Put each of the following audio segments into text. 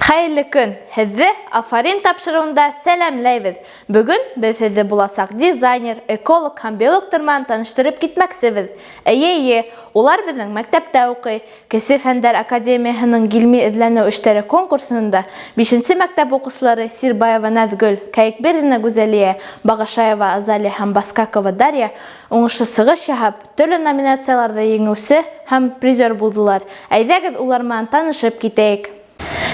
Хәйерле көн! Һеҙҙе Афарин тапшырыуында сәләмләйбеҙ. Бөгөн беҙ һеҙҙе буласаҡ дизайнер, эколог һәм биологтар менән таныштырып китмәксебеҙ. Эйе, эйе, улар беҙҙең мәктәптә уҡый. Кесе фәндәр академияһының ғилми эҙләнеү эштәре конкурсында бишенсе мәктәп уҡыусылары Сирбаева Наҙгөл, Кәйекбирҙина Гүзәлиә, Бағышаева Азалия һәм Баскакова Дарья уңышлы сығыш яһап, төрлө номинацияларҙа еңеүсе һәм призер булдылар. Әйҙәгеҙ, улар менән танышып китәйек.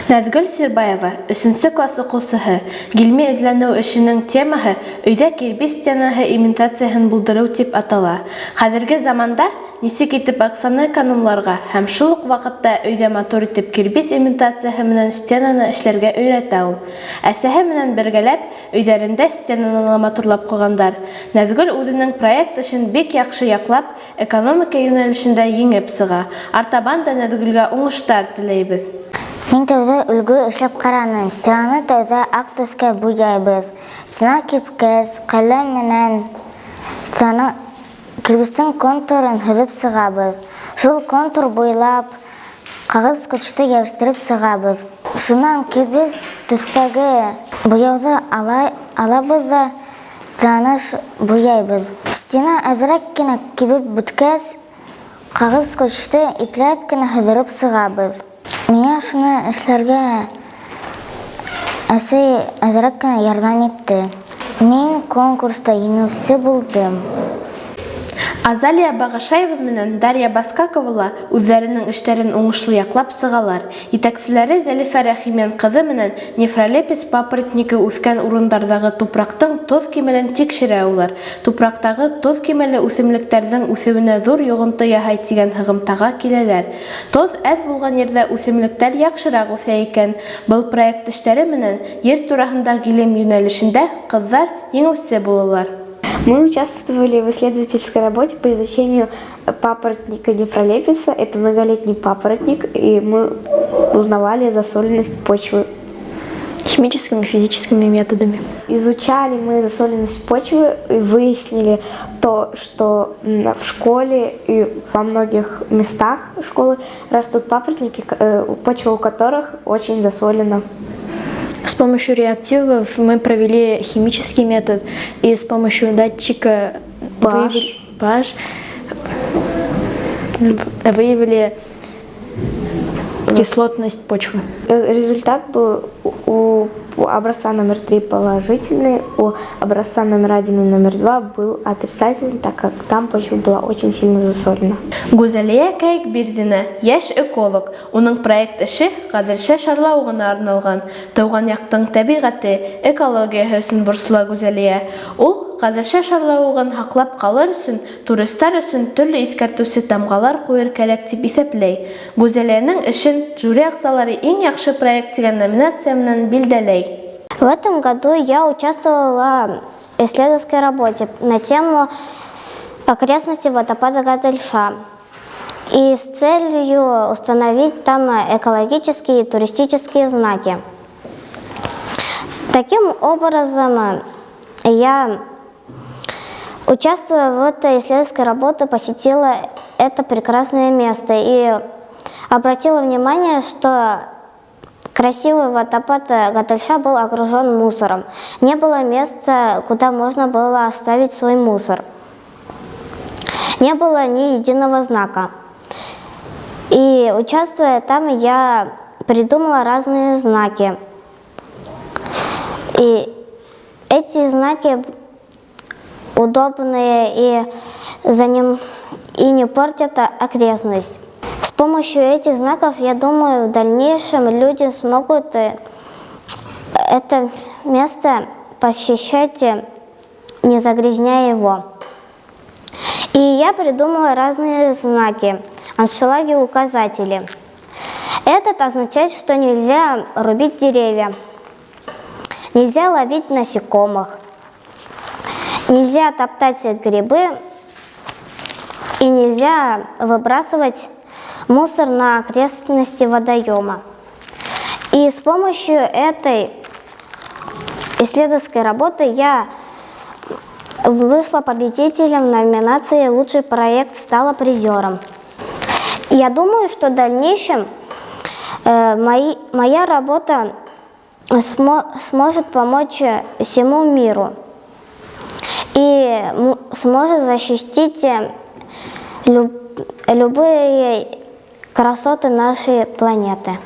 Наҙгөл Сирбаева, өсөнсө класс уҡыусыһы, ғилми эҙләнеү эшенең темаһы Өйҙә кирбес стенаһы имитацияһын булдырыу тип атала. Хәҙерге заманда нисек итеп аҡсаны экономларға һәм шул уҡ ваҡытта өйҙә матур итеп кирбес имитацияһы менән стенаны эшләргә өйрәтә ул. Әсәһе менән бергәләп өйҙәрендә стенаны ла матурлап ҡуйғандар. Наҙгөл үҙенең проект эшен бик яҡшы яҡлап, Экономика юнәлешендә еңеп сыға. Артабан да Нәҙгөлгә уңыштар теләйбеҙ. Мин тәүҙә өлгө эшләп ҡараным. Стенаны тәүҙә аҡ төҫкә буяйбыҙ. Стена кипкәс, ҡәләм менән стенаның кирбестең контурын һыҙып сығабыҙ. Шул контур буйлап ҡағыҙ скотчты йәбештереп сығабыҙ. Шунан кирбес төҫтәге буяуҙы алабыҙ да Стенаны буяйбыҙ. Стена әҙерәк кенә кибеп бөткәс, ҡағыҙ скотчты ипләп кенә һыҙырып сығабыҙ. Миңә шуны эшләргә әсәй әҙерәк кенә ярҙам итте. Мин конкурста еңеүсе булдым. Азалия Бағышаева менән Дарья Баскакова ла үҙҙәренең эштәрен уңышлы яҡлап сығалар. Етәкселәре Зәлифә Рәхимйән ҡыҙы менән нефролепис папоротнигы үҫкән урындарҙағы тупраҡтың тоҙ кимәлен тикшерә улар. Тупраҡтағы тоҙ кимәле үҫемлектәрҙең үҫеүенә ҙур йоғонто яһай тигән һығымтаға киләләр. Тоҙ әҙ булған ерҙә үҫемлектәр яҡшыраҡ үҫә икән. Был проект эштәре менән ер тураһында ғилем йүнәлешендә ҡыҙҙар еңеүсе булалар. Мы участвовали в исследовательской работе по изучению папоротника нефролеписа. Это многолетний папоротник, и мы узнавали засоленность почвы. Химическими и физическими методами. Изучали мы засоленность почвы и выяснили то, что в школе и во многих местах школы растут папоротники, почва у которых очень засолена. С помощью реактивов мы провели химический метод и с помощью датчика pH. pH выявили кислотность почвы. Результат был у образца номер 3 положительный, у образца номер 1 и номер 2 был отрицательный, так как там почва была очень сильно засолена. Гүзәлиә Кәйекбирҙина, йәш эколог. Уның проект эше Ғәҙелша шарлауығына арналған. Тыуған яҡтың тәбиғәте, экологияһы өсөн борсола Гүзәлиә. Ул Ғәҙелша шарлауығын һаҡлап ҡалыр өсөн туристар өсөн төрлө иҫкәртеүсе тамғалар ҡуйыр кәрәк тип иҫәпләй. Гүзәлиәнең эшен жюри ағзалары иң яҡшы проект тигән номинация менән билдәләй. В этом году я участвовала в исследовательской работе на тему окрестности водопада Гадельша и с целью установить там экологические и туристические знаки. Таким образом, я, участвуя в этой исследовательской работе, посетила это прекрасное место и обратила внимание, что красивый водопад Гадельша был окружен мусором. Не было места, куда можно было оставить свой мусор. Не было ни единого знака. И, участвуя там, я придумала разные знаки. И эти знаки удобные и за ним и не портят окрестность. С помощью этих знаков, я думаю, в дальнейшем люди смогут это место посещать, не загрязняя его. И я придумала разные знаки, аншлаги, указатели. Этот означает, что нельзя рубить деревья, нельзя ловить насекомых, нельзя топтать грибы и нельзя выбрасывать мусор на окрестности водоема. И с помощью этой исследовательской работы я вышла победителем в номинации «Лучший проект», стала призером. Я думаю, что в дальнейшем Моя работа сможет помочь всему миру и сможет защитить любые красоты нашей планеты.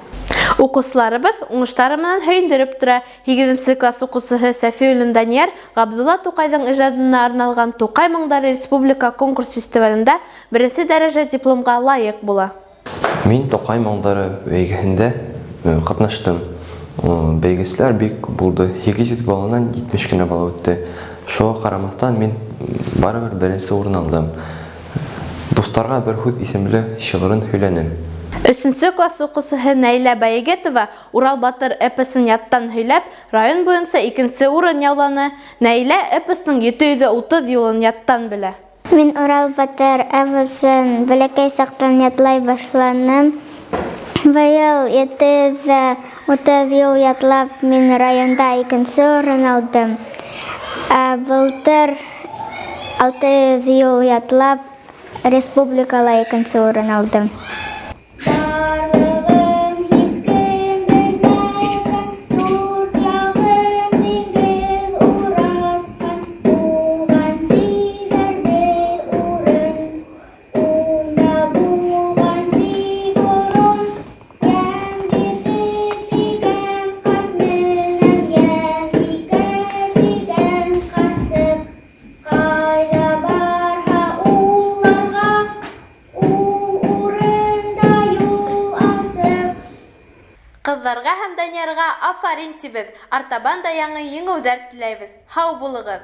Уҡыусыларыбыҙ уңыштары менән һөйөндөрөп тора. Һигеҙенсе класс уҡыусыһы Сәфиуллин Данияр Ғабдулла Туҡайҙың ижадына арналған «Туҡай моңдары» республика конкурс-фестивалендә беренсе дәрәжә дипломға лайыҡ була. Мин «Туҡай моңдары» бәйгеһендә ҡатнаштым. Бәйгеселәр бик күп булды. 800 баланан 70 кенә бала үтте. Шуға ҡарамаҫтан мин барыбер беренсе урын алдым. «Дуҫтарға бер һүҙ» исемле шиғырын һөйләнем. Өсөнсө класс уҡыусыһы Наилә Байегетова «Урал батыр» эпосын яттан һөйләп, район буйынса икенсе урын яуланы. Наилә эпостың 730 юлын яттан белә. Мин «Урал батыр» эпосын бәләкәй саҡтан ятлай башланым. Быйыл 730 юл ятлап, мин районда икенсе урын алдым. Ә былтыр 600 юл ятлап, республикала икенсе урын алдым. Барлығын һис кем белмәгән, дүрт яғын диңгеҙ уратҡан, булған тиҙәр бер урын. Унда булған ти борон, Йәнбирҙе тигән ҡарт менән Йәнбикә тигән ҡарсыҡ. Ҡайҙа барһа уларға, ул урында юл асыҡ. Ҡыҙҙарға һәм Даниярға афарин тибеҙ, артабан да яңы еңеүҙәр теләйбеҙ. Һау булығыҙ!